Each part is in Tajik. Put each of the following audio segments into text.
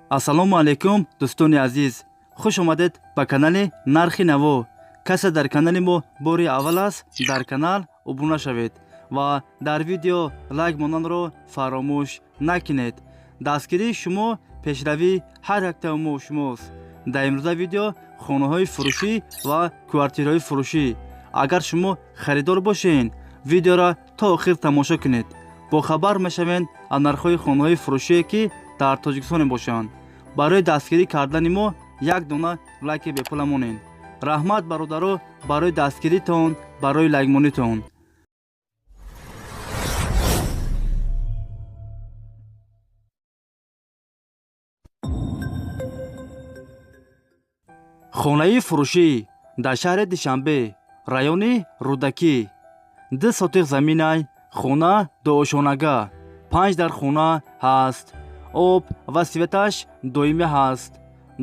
Ассалому алайкум, дӯстони азиз, хуш омадед ба канали Нархи Наво. Касе дар канали мо бори аввал аст, дар канал обуна шавед ва дар видео лайк монданро фаромӯш накунед. Дастгирии шумо пешравии ҳар яктаи мо шумост. Дар имрӯза видео хонаҳои фурӯшӣ ва квартираҳои фурӯшӣ. Агар шумо харидор бошед, видеоро то охир тамошо кунед, бохабар мешавед аз нархҳои хонаҳои фурӯшие, ки дар Тоҷикистон мебошанд. Барои дастгирӣ кардани мо як дона лайки бепула монед. Раҳмат, бародаро, барои дастгиритон, барои лайкмонитон. Хонаи фурӯшӣ дар шаҳри Душанбе, райони Рӯдакӣ, 2 сотих заминай, хона дуошонага, панҷ дар хона ҳаст, об ва светаш доимӣ ҳаст,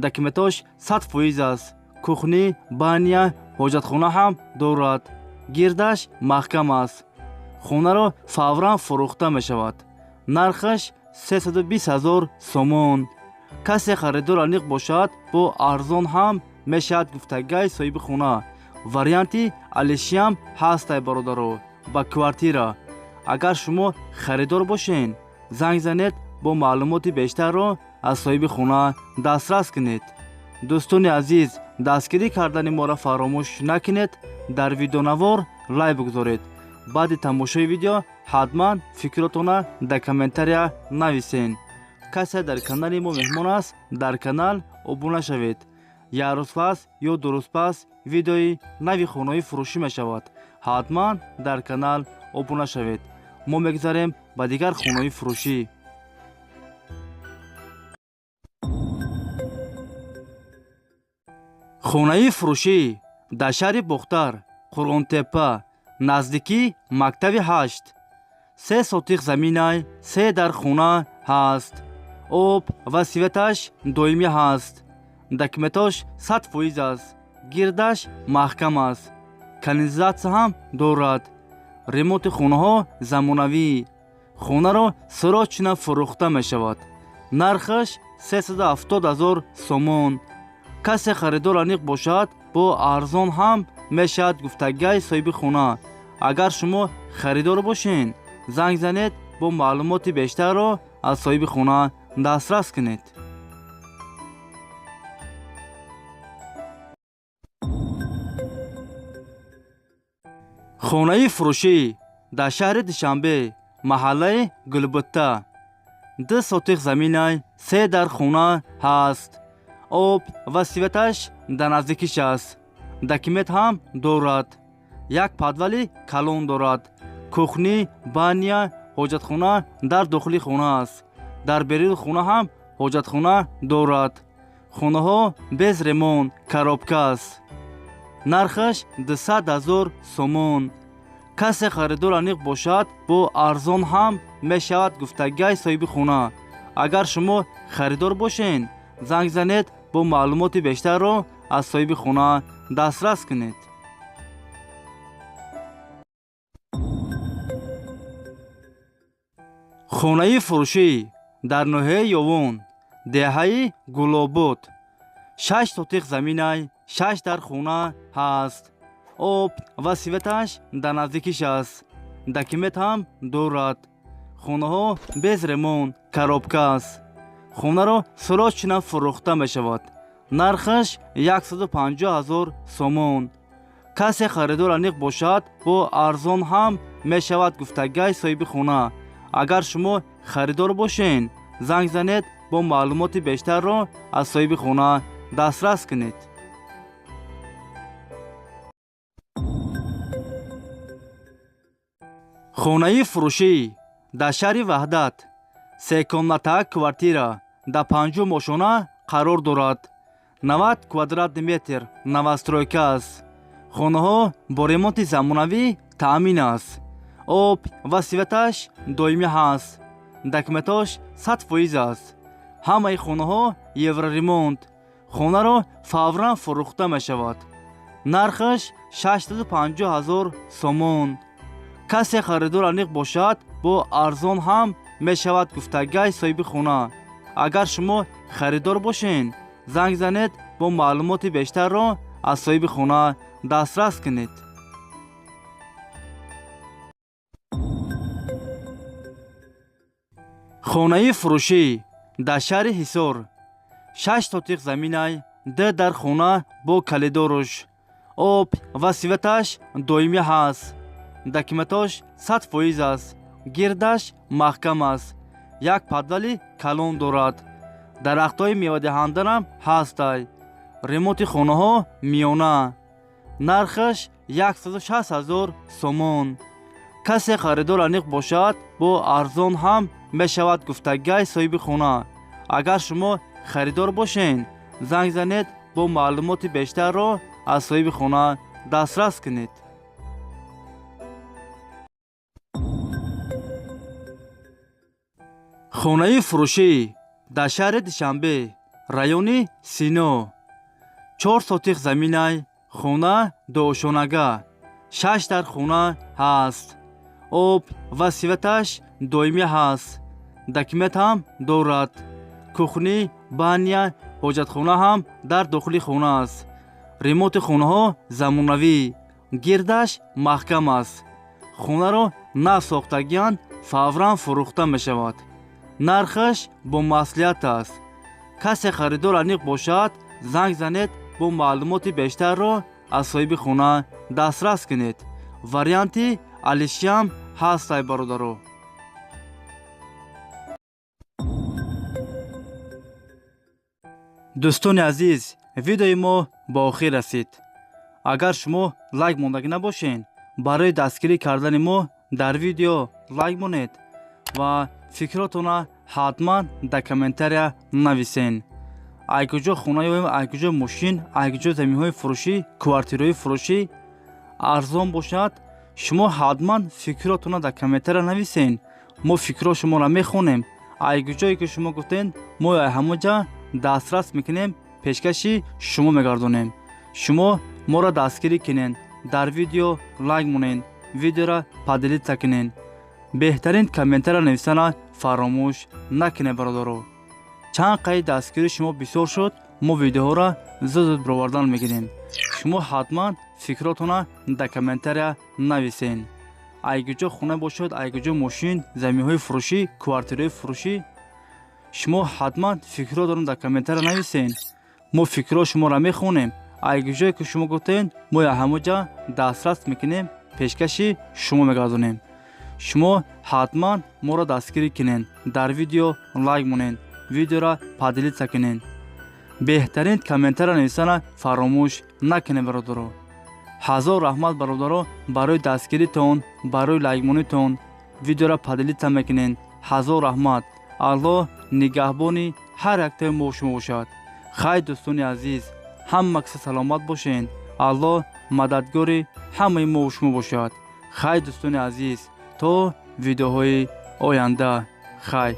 документош 100% аст, кухня, баня, ҳоҷатхона ҳам дорад, гирдаш маҳкам аст. Хонаро фавран фурӯхта мешавад. Нархаш 320 000 сомон. Касе харидор аниқ бошад, бо арзон ҳам мешавад, гуфтагай соҳиби хона. Варианти алишиам ҳастай, бародаро, ба квартира. Агар шумо харидор бошед, занг занед, бо маълумоти бештарро аз соҳиби хона дастрас кунед. Дӯстони азиз, дастгирӣ кардани моро фаромӯш накунед, дар видеонавор лайк бигузоред. Баъди тамошои видео ҳатман фикротона дар комментария нависен. Касе дар канали мо меҳмон аст, дар канал обуна шавед. Як рӯз пас ё 2 рӯз пас видеои нави хонаҳои фурӯшӣ мешавад. Ҳатман дар канал обуна шавед. Мо мегузарем ба дигар хонаҳои фурӯшӣ. Хонаи фурӯшӣ дар шаҳри Бохтар, Қурғонтеппа, наздикии мактаби 8, 3 сотих заминай, се дар хона ҳаст, об ва светаш доимӣ ҳаст, документош 100% аст, гирдаш маҳкам аст, канализатсия ҳам дорад, ремонти хонаҳо замонавӣ. Хонаро срочно фурӯхта мешавад. Нархаш 370 000 сомон. Касе харидор аниқ бошад, бо арзон ҳам мешавад, гуфтагай соҳиби хона. Агар шумо харидор бошед, занг занед, бо маълумоти бештарро аз соҳиби хона дастрас кунед. Хонаи фурӯшӣ дар шаҳри Душанбе, маҳаллаи Гулбутта, 2 сотих заминай, се дар хона ҳаст, об ва светаш дар наздикиш аст, документ ҳам дорад, як подвали калон дорад, кухня, баня, ҳоҷатхона дар дохили хона аст, дар беруни хона ҳам ҳоҷатхона дорад. Хонаҳо без ремонт, коробка аст. Нархаш 200 000 сомон. Касе харидор аниқ бошад, бо арзон ҳам мешавад, гуфтагай соҳиби хона. Агар шумо харидор бошед, занг занед, бо маълумоти бештарро аз соҳиби хона дастрас кунед. Хонаи фурӯшӣ дар ноҳияи Ёвон, деҳаи Гулобод, 6 сотих заминай, шаш дар хона ҳаст, об ва светаш дар наздикиш аст, документ ҳам дорад, хонаҳо без ремонт, коробка аст. Хонаро срочно фурӯхта мешавад. Нархаш 150 000 сомон. Касе харидор аниқ бошад, бо арзон ҳам мешавад, гуфтагай соҳиби хона. Агар шумо харидор бошед, занг занед, бо маълумоти бештарро аз соҳиби хона дастрас кунед. Хонаи фурӯшӣ дар шаҳри Ваҳдат, се комната квартира, дар панҷум ошёна қарор дорад, 90 квадратный метр, новостройка аст. Хонаҳо бо ремонти замонавӣ таъмин аст, об ва светаш доимӣ ҳаст, документош 100% аст. Ҳамаи хонаҳо евроремонт. Хонаро фавран фурӯхта мешавад. Нархаш 650 000 сомон. Касе харидор аниқ бошад, бо арзон ҳам мешавад, гуфтагай соҳиби хона. Агар шумо харидор бошед, занг занед, бо маълумоти бештарро аз соҳиби хона дастрас кунед. Хонаи фурӯшӣ дар шаҳри Ҳисор, 6 сотиқ заминай, 2 дар хона бо калидоруш, об ва сиветаш доимӣ ҳаст, документош 100% аст, гирдаш маҳкам аст, як падвали калон дорад, дарахтҳои мевадиҳандарам ҳастай, ремонти хонаҳо миёна, нархаш 160 000 сомон. Касе харидор аниқ бошад, бо арзон ҳам мешавад гуфтагай соҳиби хона. Агар шумо харидор бошед, занг занед, бо маълумоти бештарро аз соҳиби хона дастрас кунед. Хонаи фурӯшӣ дар шаҳри Душанбе, райони Сино, 4 сотиқ заминай, хона дуошонага, 6 дар хона ҳаст, об ва сиветаш доимӣ ҳаст, документ ҳам дорад, кухни, баня, ҳоҷатхона ҳам дар дохили хона аст. Ремонти хонаҳо замонавӣ, гирдаш маҳкам аст. Хонаро нав сохтагианд, фавран фурӯхта мешавад. Нархаш бо маслиҳат аст. Касе харидор аниқ бошад, занг занед, бо маълумоти бештарро аз соҳиби хона дастрас кунед. Варианти алишиам ҳастай, бародаро. Дӯстони азиз, видеои мо ба охир расид. Агар шумо лайк мондагӣ набошед, барои дастгирӣ кардани мо дар видео лайк монед ва фикротонро ҳатман дар комментария нависен. Ай куҷо хона ёбем, ай куҷо мошин, ай куҷо заминҳои фурӯшӣ, квартираҳои фурӯшӣ арзон бошад, шумо ҳатман фикротонро дар комментария нависен. Мо фикрҳо шуморо мехонем. Ай куҷое ки шумо гуфтен, мо ай ҳамон ҷа дастрас мекунем, пешкаши шумо мегардонем. Шумо моро дастгирӣ кунед, дар видео лайк монед, видеоро поделиться кунед. Беҳтарин комментария нависана фаромӯш накунед, бародаро. Чанд қайд дастгирии шумо бисёр шуд, мо видеоҳоро зуд-зуд баровардан мегирем. Шумо ҳатман фикротонро дар комментария нависен. Ай куҷо хона бошад, ай куҷо мошин, заминҳои фурӯшӣ, квартираҳои фурӯшӣ, шумо ҳатман фикротонро дар комментария нависен. Мо фикрҳо шуморо мехонем. Ай куҷое ки шумо гуфтен, мо ҳамон ҷа дастрас мекунем, пешкаши шумо мегардонем. Шумо ҳатман моро дастгирӣ кунед, дар видео лайк монед, видеоро поделиться кунед. Беҳтарин комментария нависана фаромӯш накунед, бародаро. Ҳазор раҳмат, бародаро, барои дастгиритон, барои лайкмонитон, видеоро поделиться мекунед. Ҳазор раҳмат. Аллоҳ нигаҳбони ҳар яктаи мо шумо бошад. Хайр, дӯстони азиз, ҳама каса саломат бошед. Аллоҳ мададгори ҳамаи мо шумо бошад. Хайр, дӯстони азиз, то видеоҳои оянда. Хайр.